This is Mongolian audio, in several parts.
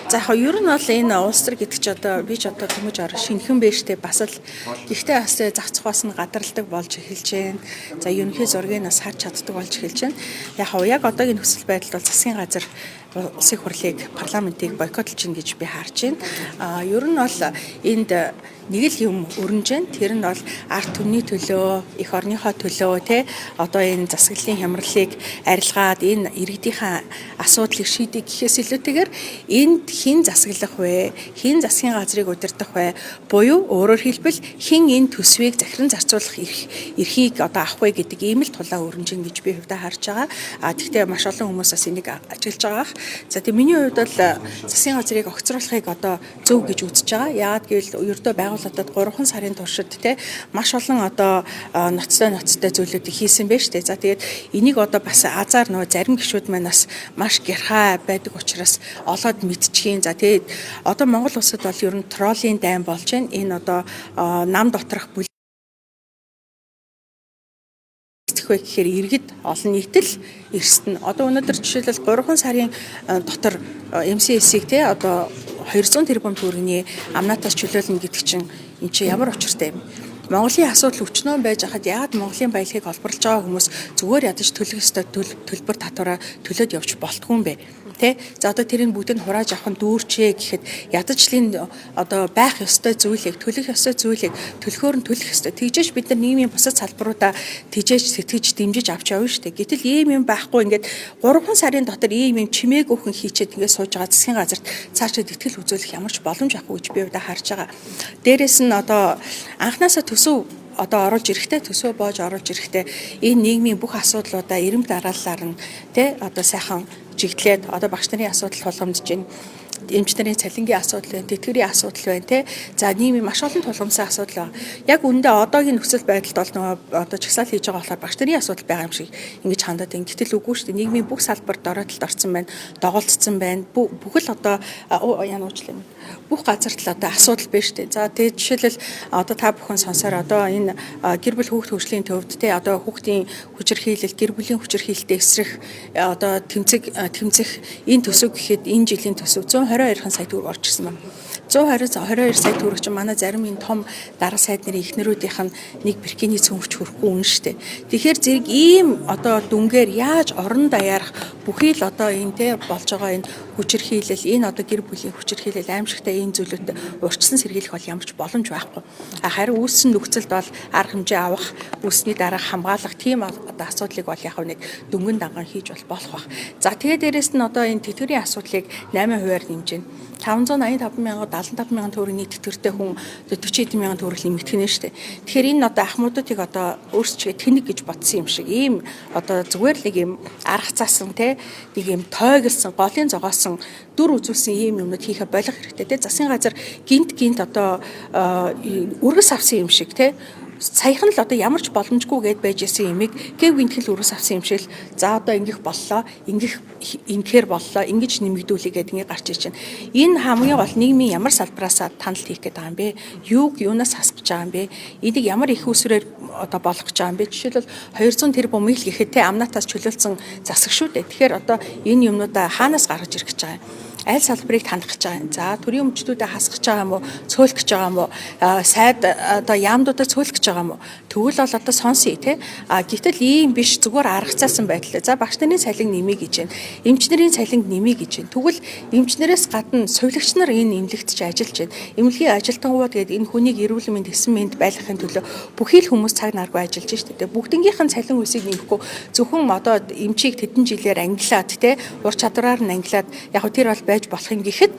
За яг ер нь бол энэ улс төр гэдэг чи одоо би ч одоо төмөж орох шинхэн байж тээ бас л гэхдээ бас зах зухаас нь гадралдаг болж эхэлж байна. За ерөнхий зургийг бас харж чаддаг болж эхэлж байна. Яг хав яг одоогийн нөхцөл байдалд бол засгийн газар улсын хурлыг парламентыг бойкотлж гин гэж би харж байна. А ер нь бол энд нэг л юм өрнөж байна. Тэр нь бол ард түмний төлөө, эх орныхоо төлөө те одоо энэ засаглалын хямралыг арилгаад энэ иргэдийнхаа асуудлыг шийдэх гэхээс илүүтэйгээр энд хэн засаглах вэ? Хэн засгийн газрыг удирдах вэ? Буюу өөрөөр хэлбэл хэн энэ төсвийг захиран зарцуулах эрхийг одоо авах вэ гэдэг ийм л тулаа өрнөж гин гэж би хувьдаа харж байгаа. А тэгтээ маш олон хүмүүс бас энийг ажиглаж байгаа. За тэг миний хувьд бол засгийн газрыг огцруулахыг одоо зөв гэж үзэж байгаа. Яагаад гэвэл ердөө байгууллагад 3 сарын туршид те маш олон одоо ноцтой зүйлүүдийг хийсэн байж тээ. За тэгээд энийг одоо бас азар нөгөө зарим гишүүд маань бас маш гярхай байдаг учраас олоод мэдчихээн. За тэгээд одоо Монгол улсад бол ер нь троллийн дайн болж байна. Энэ одоо нам доторх эцэх вэ гэхээр иргэд олон нийт л эрсдэн. Одоо өнөөдөр жишээлбэл 3 сарын дотор MCS-ийг те одоо 200 тэрбум төгрөгийн амнаатаас чөлөөлнө гэдэг чинь эн чинь ямар учиртай юм. Монголын асуудал өчнөө байж хахад яагаад Монголын баялагийг олборлож байгаа хүмүүс зүгээр ядаж төлөх ёстой төлбөр татвараа төлөөд явж болтгүй юм бэ? Тэ? За одоо тэрийг бүгдийг нь хурааж авах нь дүүрчээ гэхэд ядаж л энэ одоо байх ёстой зүйлийг төлөх ёстой зүйлийг төлөхөөр нь төлөх ёстой. Тэгжээж бид нар нийгмийн бусад салбаруудаа тэжээж сэтгэж дэмжиж авч явна шүү дээ. Гэтэл ийм юм байхгүй ингээд 3 сарын дотор ийм юм чимээгүйхэн хийчээд ингээд сууж байгаа засгийн газарт цаашдаа итгэл үзүүлэх ямар ч боломж авахгүй гэж би удаа харж байгаа. Дээрээс нь одоо анханасаа төсөв одоо оруулж ирэхдээ төсөө боож оруулж ирэхдээ энэ нийгмийн бүх асуудлуудаа эрэмб дарааллаар нь тэ одоо сайхан чиглээд одоо багш нарын асуудал тулгамдж байна, эмч нарын цалингийн асуудал байна, тэтгэврийн асуудал байна те. За нийгмийн маш олон тулгамдсан асуудал байна. Яг үүндээ одоогийн нөхцөл байдалд бол нөгөө одоо чагсаал хийж байгаа болохоор багш нарын асуудал байгаа юм шиг ингэж хандаад байна. Гэтэл үгүй шүү дээ. Нийгмийн бүх салбар дороотолд орсон байна, доголдсон байна. Бүхэл одоо яна уучлаа юм. Бүх газарт л одоо асуудал байна шүү дээ. За тэгээ жишээлбэл одоо та бүхэн сонсоор одоо энэ гэр бүл хүүхд хөгжлийн төвд те одоо хүүхдийн хүчирхийлэл, гэр бүлийн хүчирхийлэлтэй эсрэх одоо тэмцэх энэ төсөв гэхэд энэ жилийн төсөв 122 сая төгрөг орж ирсэн байна. 122 сая төгрөг чинь манай зарим энэ том дарга сайд нарын эхнэрүүдийнх нь нэг бэркиний цөмөвч хүрэхгүй үн штэ. Тэгэхээр зэрэг ийм одоо дүнгээр яаж орон даяарах бүхий л одоо энэ те болж байгаа энэ хүчирхийлэл, энэ одоо гэр бүлийн хүчирхийлэл аимшигтай энэ зүйлүүдэд урьдчилан сэргийлэх бол ямар ч боломж байхгүй. Харин үүссэн нөхцөлд бол арга хэмжээ авах, үүсний дараа хамгаалах тийм одоо асуудлыг бол яг нэг дөнгөн данган хийж бол болох бах. За тэгээ дээрэс нь одоо энэ тэтгэврийн асуудлыг 8%-аар нэмж байна. 585 мянга 75 мянган төгрөгийн тэтгэвртэй хүн 40 хэдэн мянган төгрөг нэмэгдэх нь шүү дээ. Тэгэхээр энэ одоо ахмадуудыг одоо өөрсдөө тэнэг гэж бодсон юм шиг ийм одоо зүгээр л нэг юм арга заасан те нэг юм тойглсон голын зогоосон дүр үзүүлсэн ийм юмнууд хийхэ болох хэрэгтэй те. Засгийн газар гинт гинт одоо үргэс авсан юм шиг те саяхан л одоо ямар ч боломжгүй гэд байж исэн юмыг гэв гинтгэл өрөөс авсан юм шиг л за одоо ингэх боллоо, ингэх ингэхээр боллоо, ингэж нэмэгдүүлэе гэдэг ингэ гарч иж байна. Энэ хамгийн гол нийгмийн ямар салбараасаа танал хийх гээд байгаа юм бэ? Юуг юунаас хасах гэж байгаа юм бэ? Энийг ямар их усрээр одоо болгох гэж байгаа юм бэ? Жишээлбэл 200 тэрбумыг л гэхэд те амнаатаас чөлөөлсөн засаг шүү дээ. Тэгэхээр одоо энэ юмнуудаа хаанаас гаргаж ирэх гэж байгаа юм? Аль салбарыг танах гэж байгаа юм? За төрийн өмчтүүдэд хасах гэж байгаа юм уу? Цөөлөх гэж байгаа юм уу? Сайд одоо яамдуудаа цөөлөх гэж байгаа юм уу? Тэгвэл бол одоо сонсъё те. А гэтэл ийм биш зүгээр аргацаасан байдлаа. За багш нарын цалин нэмье гэж байна. Эмч нарын цалинг нэмье гэж байна. Тэгвэл эмч нараас гадна сувилагч нар энэ эмнэлэгт чи ажиллаж байна. Эмнэлгийн ажилтнууд гээд энэ хүнийг эрүүл мэнд эсэн мэнд байлгахын төлөө бүхий л хүмүүс цаг наргүй ажиллаж штэ. Тэгээ бүгднгийнх нь цалин хөлсийг нэмэхгүй зөвхөн одоо эмчийг тэдэн жилээр ангилаад те ур чадвараар нь ангилаад яг тэр бол байж болох юм гэхэд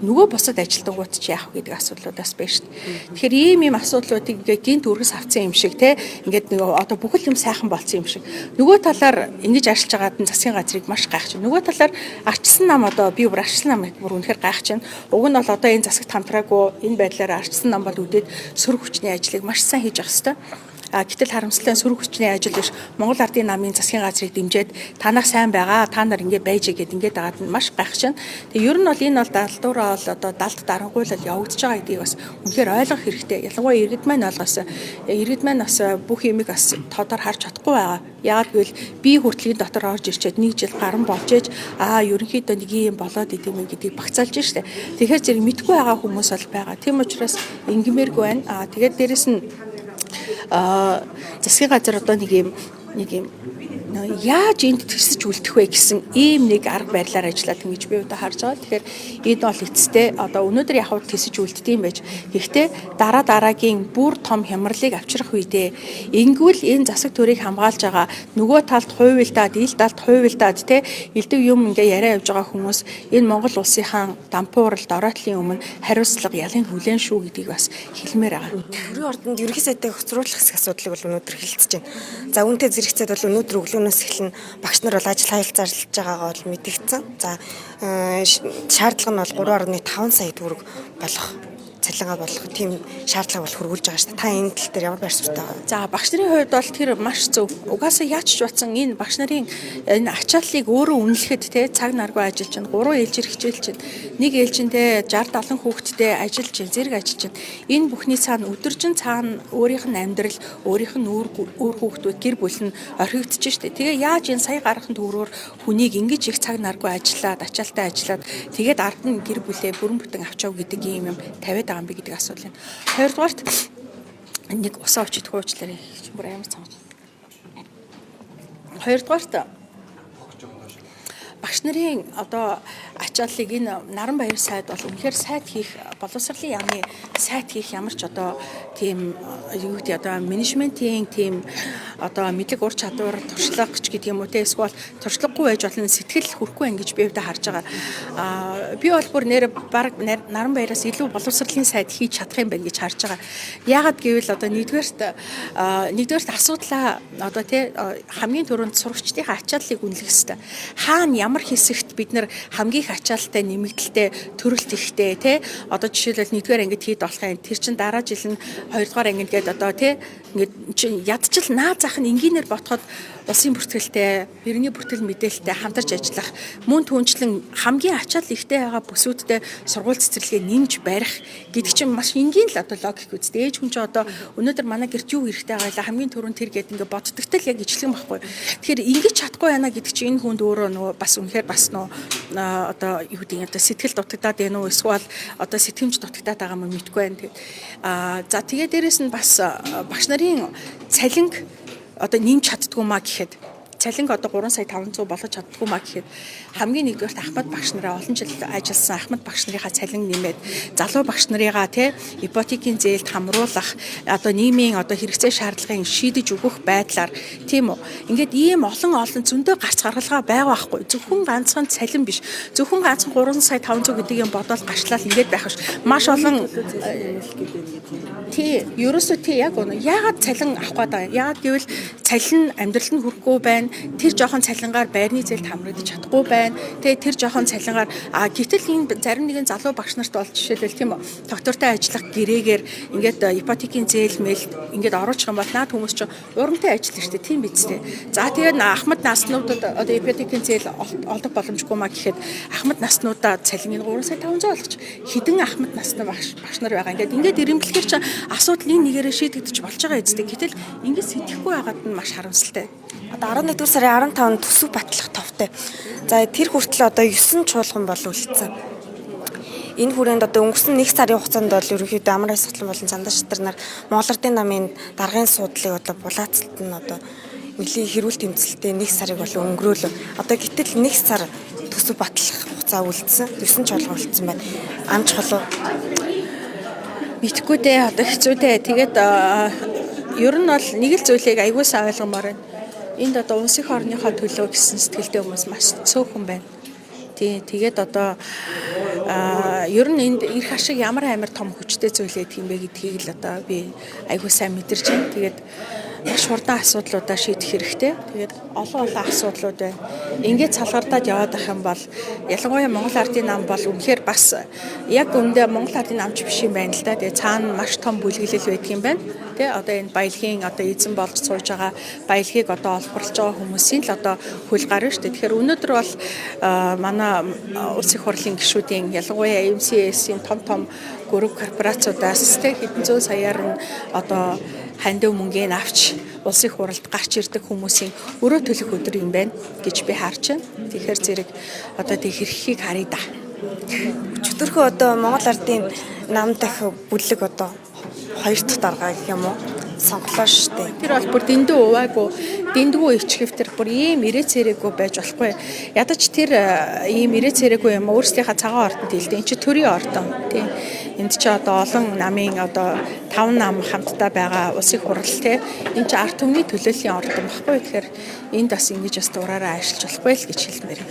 нөгөө бусад ажилтнууд чи яах вэ гэдэг асуудлуудаас байна шүү дээ. Тэгэхээр ийм ийм асуудлуудыг ингээ гинт өргөс авцсан юм шиг те ингээд нөгөө одоо бүхэл юм сайхан болцсон юм шиг. Нөгөө талаар ингэж ажиллаж байгаад нь засгийн газрыг маш гайхаж байна. Нөгөө талаар арчсан нам одоо би бүр арчсан нам бүр үнэхээр гайхаж байна. Уг нь бол одоо энэ засагт хамтраагүй энэ байдлаар арчсан нам бол үдээд сөрөг хүчний ажлыг маш сайн хийж явах хэвээр. Гэтэл харамсалтай сөрөг хүчний ажил биш. Монгол Ардын намын засгийн газрыг дэмжиж танах сайн байгаа. Та нар ингэ байж гээд ингээд дагаад нь маш гайхшин. Тэгээ ер нь бол энэ бол далдуураа бол одоо далд дарангуйлал явагдаж байгаа гэдгийг бас үнэхээр ойлгох хэрэгтэй. Ялангуяа иргэд маань ойлгосон. Иргэд маань бас бүх юмыг бас тодор харж чадахгүй байгаа. Яагаад гэвэл би хүртлийн дотор орж ирчээд нэг жил гарan болж ээж ерөнхийдөө нэг юм болоод идэм юм гэдгийг багцаалж штэ. Тэгэхээр зэрэг мэдгүй байгаа хүмүүс бол байгаа. Тийм учраас ингэмээргүй байна. Тэгээд дээрэс нь засгийн газар одоо нэг юм яаж энд тэрсэж үлдэх вэ гэсэн ийм нэг арга барилаар ажиллаад ингэж би одоо харж байгаа. Тэгэхээр энэ бол эцэстээ одоо өнөөдөр яг хав тэсэж үлддэг юм байж. Гэхдээ дараа дараагийн бүр том хямралыг авчрах үедээ ингэвэл энэ засаг төрийг хамгаалж байгаа нөгөө талд хувилдаад, ил талд хувилдаад те элдв юм ингээ яриа явж байгаа хүмүүс энэ Монгол улсынхаа дампуурал дороотлын өмнө хариуцлага ялын хүлээн шүү гэдгийг бас хэлмээр байгаа. Төрийн ордонд ерөнхий сайтай хоцруулах хэсэг асуудлыг бол өнөөдөр хэлцэж байна. За үүнтэй зэрэгцээд бол өнөөдөр өглөөнөөс эхлэн багш нар бол ажил хаял зарлж байгаагаа бол мэдэгдсэн. За шаардлага нь бол 3.5 сая төгрөг болох цалингаа болох тийм шаардлага бол хөрвүүлж байгаа шүү дээ. Та энэ тал дээр ямар байр суурьтай байгаа вэ? За багш нарын хувьд бол тэр маш зөв. Угаасаа яаж ч батсан энэ багш нарын энэ ачааллыг өөрөө үнэлэхэд те цаг наргүй ажиллаж чинь 3 ээлжээр хичээлж чинь нэг ээлжиндээ 60 70 хүүхэдтэй ажиллаж чинь зэрэг ажиллаж чинь энэ бүхний цаана өдөржин цаана өөрийнх нь амьдрал, өөрийнх нь үр хүүхдүүд гэр бүл нь орхигдож штэ. Тэгээ яаж энэ сая гарахын төгрөгөөр хүнийг ингэж их цаг наргүй ажиллаад, ачаалтай ажиллаад тэгээд ард нь гэр бүлээ бүрэн бүтэн авчаав гэдэг ийм юм тавиад байгаа юм бэ гэдэг асуудал юм. Хоёрдугаарт нэг усаа авч идэх уучлаарай. Бүр амар цамж. Хоёрдугаарт багш нарын одоо ачааллыг энэ Наранбаяр сайд бол үнэхээр сайд хийх боловсролын яамны сайд хийх ямар ч одоо тийм юу гэдэг одоо менежментийн тийм одоо мэдлэг ур чадвар туршлага ч гэдэг юм уу те эсвэл туршлагагүй байж болно сэтгэл хүрхгүй байх гэж би өвдө харж байгаа. Би бол бүр нэр баг Наранбаяраас илүү боловсролын сайд хийж чадах юм байна гэж харж байгаа. Яагаад гэвэл одоо нэгдүгээрт асуудлаа одоо те хамгийн түрүүнд сурагчдынхаа ачааллыг үнэлэх хэрэгтэй. Хаана ямар хэсэгт бид нар хамгийн их ачаалалтай нэмэгдэлтэй төрөлт ихтэй те одоо жишээлбэл нэгдүгээр ангид хэд болох юм тэр чин дараа жил нь хоёрдугаар ангид гээд одоо те ингээд чин ядчил наа зах нь энгийнээр ботход улсын бүртгэлтэй, хэрний бүртгэл мэдээлэлтэй хамтарч ажиллах, мөн түнчлэн хамгийн ачаал ихтэй байгаа бүсүүдтэй сургууль цэцэрлэгээ нэмж барих гэдэг чинь маш энгийн л одоо логик үстэй. Ээж хүн чинь одоо өнөөдөр манай гэрт юу хэрэгтэй байгаа вэ? Хамгийн түрүүнд тэр гээд ингээ боддогтой л яг ижлэгэн байхгүй. Тэгэхээр ингэж чадахгүй байна гэдэг чинь энэ хүнд өөрөө нөгөө бас үнэхээр бас нөгөө одоо юу гэдэг одоо сэтгэл дутагдаад байна уу? Эсвэл одоо сэтгэмж дутагдаад байгаа юм мэдгүй байна. Тэгээд за тэгээ дээрэс нь бас багш нарын цалинг одоо нэмж чаддгүй маа гэхэд цалинг одоо 3 сая 500 болгож чаддгүй маа гэхэд хамгийн нэгдүгээрт Ахмад багш нараа олон жил ажилласан Ахмад багш нарынхаа цалин нэмээд залуу багш нарыгаа те ипотекийн зээлд хамруулах одоо нийгмийн одоо хэрэгцээ шаардлагыг шийдэж өгөх байдлаар тийм үү ингээд ийм олон олон зөндөө гарц гаргалгаа байгаа байхгүй зөвхөн ганцхан цалин биш зөвхөн ганцхан 3 сая 500 гэдэг юм бодоол гашлал ингээд байх биш маш олон тий ерөөсөө тий яг үнэ яагаад цалин авах гээд байгаа юм яагаад гэвэл цалин амьдрал нь хүрэхгүй байна тэр жоохон цалингаар байрны зээлд хамрагдаж чадахгүй байна. Тэгээ тэр жоохон цалингаар гэтэл энэ зарим нэгэн залуу багш нарт бол жишээлбэл тийм үү доктортой ажиллах гэрээгээр ингээд ипотекийн зээл мэл ингээд оруулах юм бол наад хүмүүс чинь урамтай ажиллана шүү дээ тийм биз дээ. За тэгээд ахмад наснуудад одоо ипотекийн зээл олдох боломжгүй маа гэхэд ахмад наснуудаа цалиныг 3 сая 500 болгоч хэдэн ахмад насны багш нар байгаа. Ингээд ирэмблэхэр чинь асуудал энэ нэгээрээ шийдэгдэж болж байгаа үстэй. Гэтэл ингээд сэтгэхгүй байгаад нь маш харамсалтай. Одоо 11 сарын 15-нд төсөв батлах товтой. За тэр хүртэл одоо 9 чуулган бол үлдсэн. Энэ хүрээнд одоо өнгөрсөн 1 сарын хугацаанд бол ерөнхийдөө Амар баясгалан болон Сандаа шатар нар Монгол Ардын намын даргын суудлыг одоо булаацалт нь одоо нэлийн хэрүүл тэмцэлтэй 1 сарыг бол өнгөрөөлөө. Одоо гэтэл 1 сар төсөв батлах хугацаа үлдсэн. 9 чуулган үлдсэн байна. Амж холоо. Мэдхгүй дээ одоо хэцүү дээ. Тэгээд ер нь бол нэг л зүйлийг аягүй сайн ойлгомоор байна. Энд одоо улс их орныхоо төлөө гэсэн сэтгэлтэй хүмүүс маш цөөхөн байна. Тий, тэгээд одоо ер нь энд эрх ашиг ямар амар том хүчтэй зүйл гэдэг юм бэ гэдгийг л одоо би аягүй сайн мэдэрч байна. Тэгээд маш хурдан асуудлуудаа шийдэх хэрэгтэй. Тэгээд олон олон асуудлууд байна. Ингээд салгардаад яваад ах юм бол ялангуяа Монгол Ардын нам бол үнэхээр бас Яг үүндээ Монгол ардын намч биш юм байна л да. Тэгээ цаана маш том бүлэглэл байдаг юм байна. Тэ, одоо энэ баялагын одоо эзэн болж сууж байгаа, баялагийг одоо олборлож байгаа хүмүүсийн л одоо хөл гар шүү дээ. Тэгэхээр өнөөдөр бол манай улсын их хурлын гишүүдийн, ялангуяа MCS-ийн том том гүрэг корпорациудаас, тэ, хэдэн зуун саяар нь одоо хандив мөнгийг авч улсын их хуралд гарч ирдэг хүмүүсийн өрөө төлөх өдөр юм байна гэж би харж байна. Тэгэхээр зэрэг одоо тэг хэрхийг харъя да. Өчигдөрхөө одоо Монгол ардын нам дахь бүлэг одоо хоёр дахь дарга гэх юм уу сонголоо шүү дээ. Тэр бол бүр дэндүү увайгүй, дэндүү ичгэвтер, бүр ийм ирээ цэрээгүй байж болохгүй. Ядаж тэр ийм ирээ цэрээгүй юм өөрсдийнхээ цагаан ордонд хэлдэг. Энд чи төрийн ордон, тийм. Энд чи одоо олон намын, одоо таван нам хамтдаа байгаа улсын хурал, тийм. Энд чи ард түмний төлөөллийн ордон баггүй. Тэгэхээр энд бас ингэж бас дураараа ажиллаж болохгүй л гэж хэлмээр.